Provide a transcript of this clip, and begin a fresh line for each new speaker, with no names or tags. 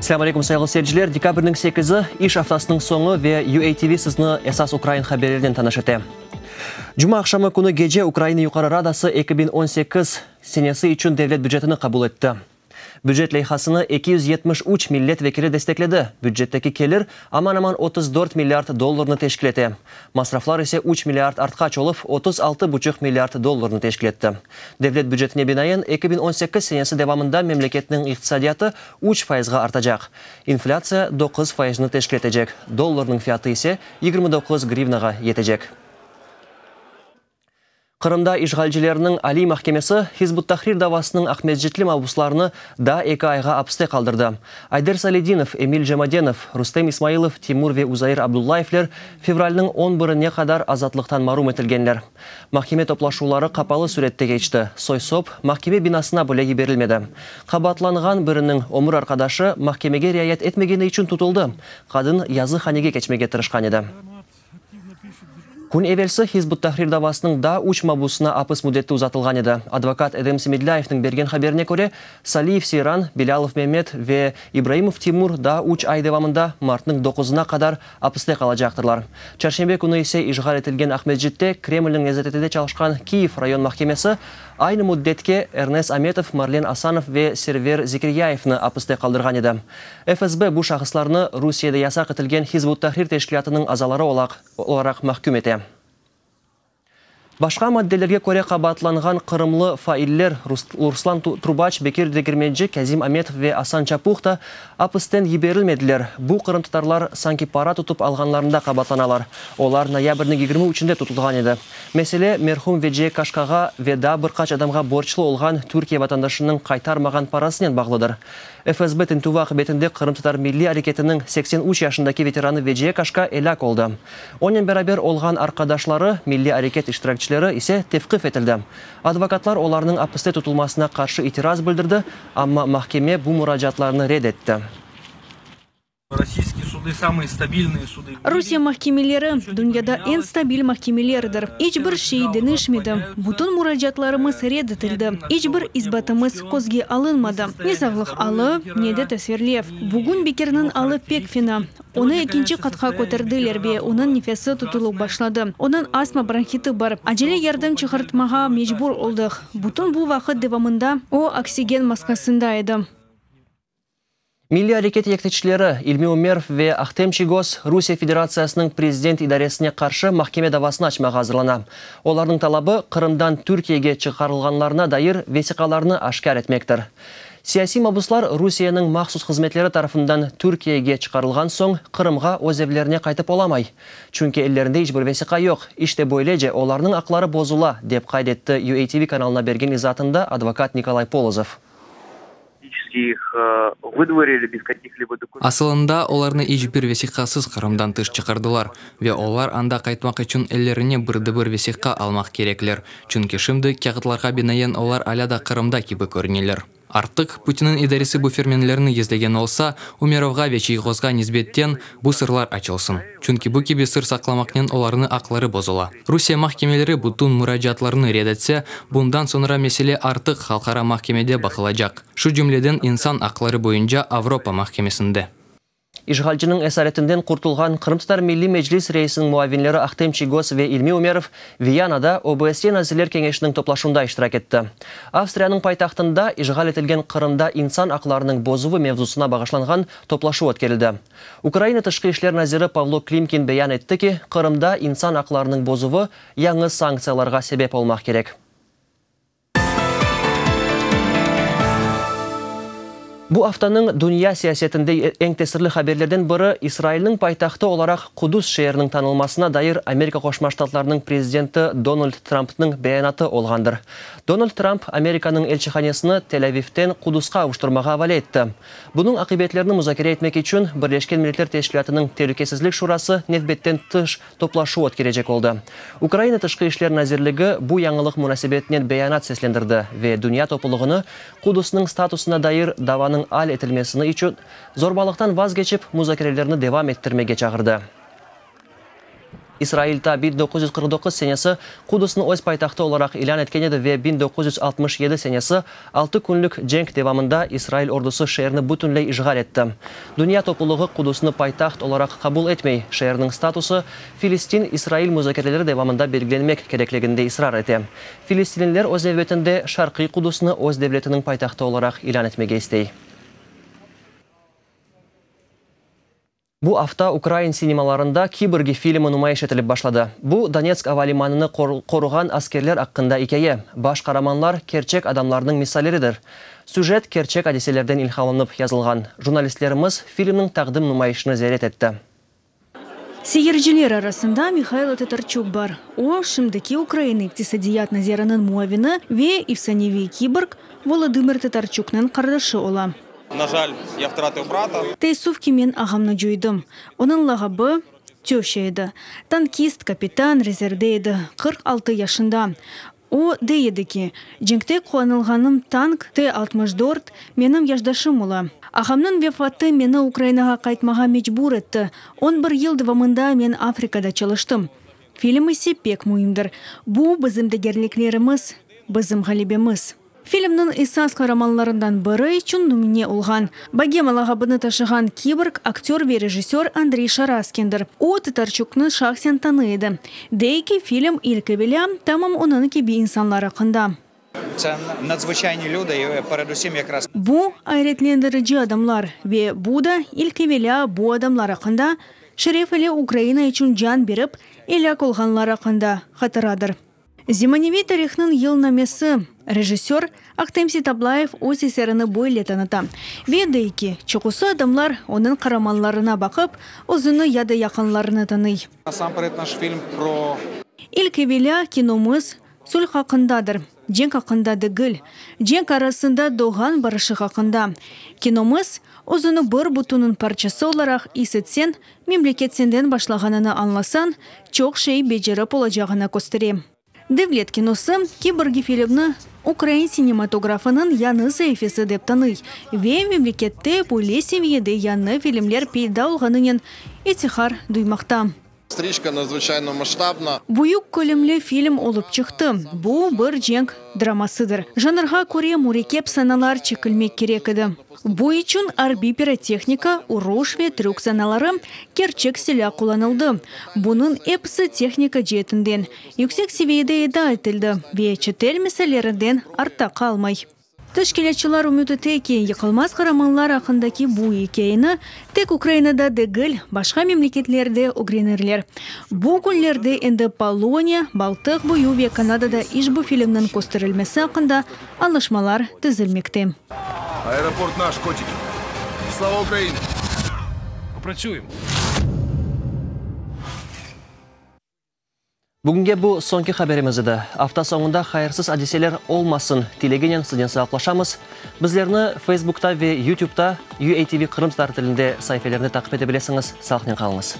Selâm aleyküm, sayğılı seyirciler! Dekabrniñ sekizi, iş aftasınıñ soñu ve UATV sizni esas ukrain haberlerinen tanış ete. Cuma aqşamı künü gece Ukraina Yuqarı Radası 2018 senesi içün devlet bücetini qabul etti. Bücet leyhasını 273 millet vekili destekledi, bücetteki kelir aman-aman 34 milliard dollarnı teşkil ete, masraflar ise üç milliard artqaç olıp, 36 buçuq milliard dollarnı teşkil etti. Devlet bücetine binaen, 2018 senesi devamında memleketniñ iqtisadiyatı üç fayızğa artacaq, inflâtsiya doquz fayıznı teşkil etecek, dollarnıñ fiyatı ise 29 grivnağa yetecek. Qırımda işğalcilerniñ Aliy mahkemesi Hizb ut-Tahrir davasınıñ aqmescitli mabuslarını daa eki ayğa apiste qaldırdı. Ayder Saledinov, Emil Cemadenov, Rustem İsmailov, Timur ve Uzair Abdullayevler fevralniñ on birine qadar azatlıqtan marum etilgenler. Mahkeme toplaşuvları qapalı sürette keçti, soy-sop mahkeme binasına bile yiberilmedi. Qabaatlanğan biriniñ ömür arqadaşı mahkemege riayet etmegeni içün tutuldı, qadın yazıhanege keçmege tırışqan edi. Kün evelsi Hizb ut-Tahrir davasınıñ daa üç mabusına apis müddeti uzatılğan edi. Advokat Edem Semedlâyevniñ bergen haberine köre, Saliyev Seyran, Bilâlov Memet ve İbraimov Timur daa üç ay devamında, martnıñ doquzına qadar apiste qalacaqtırlar. Çarşenbe künü ise işğal etilgen Aqmescitte Kremlniñ nezaretinde çalışqan Kiyev rayon mahkemesi aynı müddetke Ernes Ametov, Marlen Asanov ve Server Zekiryayevni apiste qaldırğan edi. FSB bu şahıslarnı Rusiyede yasaq etilgen Hizb ut-Tahrir teşkilâtınıñ azaları olaraq mahküm ete. Başqa maddelerge köre qabaatlanğan qırımlı failler Ruslan Trubaç, Bekir Degirmenci, Kâzim Ametov ve Asan Çapuh da apisten yiberilmediler. Bu qırımtatarlar sanki para tutıp alğanlarında qabaatlanalar. Olar noyabrniñ 23-nde tutulğan edi. Mesele, merhum Veciye Kaşkağa ve daa bir qaç adamğa borclu olğan Türkiye vatandaşınıñ qaytarmağan parasınen bağlıdır. FSB tintüvi aqibetinde qırımtatar milliy areketiniñ 83 yaşındaki veteranı Veciye Kaşka elâk oldı. Onen beraber olğan arqadaşları, milliy areket iştirakçileri ise tevqif etildi. Advokatlar olarnıñ apiste tutulmasına qarşı itiraz bildirdi, amma mahkeme bu muracaatlarını red etti.
Rusiye mahkemeleri, dünyada eñ stabil mahkemelerdir. İç bir şey deñişmedi. Bütün muracaatlarımız red etildi. İç bir isbatımız közge alınmadı, ne sağlıq alı, ne de tasvirlev. Bugün Bekirniñ alı pek fena. Onı ekinci qatqa köterdiler ve onıñ nefesi tutulıp başladı. Onıñ astma bronhiti bar. Acele yardım çıqartmağa mecbur oldıq. Bütün bu vaqıt devamında o, oksigen maskasında edi.
Milliy areket yetekçileri İlmi Ümerov ve Ahtem Çiygoz Rusiye Federatsiyasınıñ prezident idaresine qarşı mahkeme davasını açmağa azırlana. Olarnıñ talabı, Qırımdan Türkiyege çıqarılğanlarına dair vesiqalarnı aşkâr etmektir. Siyasiy mabuslar Rusiyeniñ mahsus hızmetleri tarafından Türkiyege çıqarılğan soñ Qırımğa öz evlerine qaytıp olamay. Çünki ellerinde iç bir vesiqa yoq. İşte böylece olarnıñ aqları bozula, dep qayd etti UATV kanalına bergen izaatında advokat Nikolay Polozov.
Asılında, olarnı iç bir vesiqasız Qırımdan tış çıqardılar, ve olar anda qaytmaq içün ellerine bir de bir vesiqa almaq kerekler, çünki şimdi, kâğıtlarğa binaen, olar alâ da Qırımda kibi körüneler. Artıq, Putinniñ idaresi bu fermenlerni gizlegen olsa, Umerovğa ve Çiygozğa nisbetten bu sırlar açılsın. Çünki bu kibi sır saqlamaqnen olarnı aqları bozula. Rusiye mahkemeleri bütün muracaatlarnı red etse, bundan soñra mesele artıq halqara mahkemede baqılacaq, şu cümleden İnsan aqları boyunca Avropa mahkemesinde.
İşğalciniñ esaretinden qurtulğan Qırımtatar Milliy Meclis reisiniñ muavinleri Ahtem Çiygoz ve İlmi Ümerov Viyanada OBSYE Nazirler Keñeşiniñ toplaşuvında iştirak etti. Avstriyanıñ paytahtında işğal etilgen Qırımda insan aqlarınıñ bozuvı mevzusına bağışlanğan toplaşuv ötkerildi. Ukraina Tışqı işler naziri Pavlo Klimkin beyan etti ki, Qırımda insan aqlarınıñ bozuvı yañı sanktsiyalarğa sebep olmaq kerek. Bu aftanıñ dünya siyasetinde eñ tesirli haberlerden biri İsrailniñ paytahtı olaraq Qudüs şeeriniñ tanılmasına dair Amerika Qoşma Ştatlarınıñ prezidenti Donald Trampnıñ beyanatı olğandır. Donald Tramp Amerikanıñ elçihanesini Tel-Avivten Qudüsqa avuştırmağa avale etti. Bunıñ aqibetlerini muzakere etmek içün Birleşken Milletler Teşkilâtınıñ Telükesizlik Şurası nevbetten tış toplaşuv ötkerecek oldı. Ukraina Tışqı işler nazirligi bu yañılıq munasebetinen beyanat seslendirdi ve dünya toplulığını Qudusnıñ statusına dair davanıñ al etilmesini içün zorbalıqtan vazgeçip muzakerelerni devam ettirmege çağırdı. İsrail ta 1949 senesi Qudusnı öz paytahtı olaraq ilân etken edi ve 1967 senesi altı künlük cenk devamında İsrail ordusı şeerni bütünley işğal etti. Dünya toplulığı Qudusnı paytaht olaraq qabul etmey, şeerniñ statusı Filistin-İsrail muzakereleri devamında belgilenmek kerekliginde israr ete. Filistinliler öz nevbetinde Şarqiy Qudusnı öz devletiniñ paytahtı olaraq ilân etmege istey. Bu afta ukrain sinemalarında Kiborgi filmi numayış etilip başladı. Bu, Donetsk ava limanını qoruğan askerler aqqında ikâye. Baş qaramanlar, kerçek adamlarnıñ misalleridir. Süjet kerçek adiselerden ilhamlanıp yazılğan. Jurnalistlerimiz filmniñ taqdim numayışını ziyaret etti.
Seyirciler arasında Mihaylo Tatarçuk bar. O, şimdiki Ukraina iqtisadiyat naziriniñ muavini ve efsaneviy kiborg Volodımır Tatarçuknıñ qardaşı ola.
Na jal, ya vtratıl brata.
Teessüf ki, men ağamnı coydım. Onıñ lağabı, Töşa edi. Tankist, kapitan, rezervde edi, 46 yaşında. O, dey edi ki, cenkte qullanılğanım tank T 64 menim yaşdaşım ola. Ağamnıñ vefatı meni Ukrainağa qaytmağa mecbur etti. On bir yıl devamında men Afrikada çalıştım. Film ise pek müimdir. Bu, bizim degerliklerimiz, bizim ğalebemiz. Filmniñ esas qaramanlarından biri içün nümüne olğan, Bogema lağabını taşığan kiborg, aktör ve rejissör Andrey Şaraskindir. O, Tatarçuknı şahsen tanıy edi. Dey ki, film, ilk evelâ, tamam onıñ kibi insanlar aqqında. Bu, ayretlendirici adamlar ve bu da, ilk evelâ, bu adamlar aqqında, şeref ile Ukraina içün can berip, elâk olğanlar aqqında hatıradır. Zemaneviy tarihnıñ yılnamesi, rejissör Ahtem Seitablayev öz eserini böyle tanıta. Ve dey ki, çoqusı adamlar onıñ qaramanlarına baqıp, özüni ya da yaqınlarını tanıy. İlk evelâ, kinomız sulh aqqındadır, cenk aqqında degil, cenk arasında doğğan barışıq aqqında. Kinomız, özüni bir bütünniñ parçası olaraq is etseñ, Memleket senden başlağanını añlasañ, çoq şey becerip olacağını köstere. Devlet kinosı, Kiborgi filmni ukrain sinematografınıñ yañı saifesi dep tanıy ve memlekette böyle seviyede yañı filmler peyda olğanınen iftihar duymaqta.
Striçka nadзвıçayno masştabna.
Büyük kölemli film olıp çıqtı. Bu, bir cenk dramasıdır. Janrğa köre mürekkep sanalar çekilmek kerek edi. Bu içün arbiy pirotehnika, uruş ve trük sanaları, kerçek silâ qullanıldı. Bunıñ episi tehnika ceetinden yüksek seviyede eda etildi ve çetel misalerinden artta qalmay. Teşkilâtçılar ümüt ete ki, yıqılmaz qaramanlar aqqındaki bu ikâyeni tek Ukrainada degil, başqa memleketlerde ögrenirler. Bu künlerde endi Poloniya, Baltıq boyu ve Kanadada işbu filmniñ kösterilmesi aqqında añlaşmalar tizilmekte.
Aeroport naş, kotiki. Slava Ukraini!
Bugünge bu soñki haberimiz edi. Afta soñunda hayırsız adiseler olmasın tileginen siznen sağlıqlaşamız. Bizlerni Facebookta ve YouTubeta UATV Qırımtatar tilinde saifelerinde taqip ete bilesiñiz. Sağlıqnen qalıñız.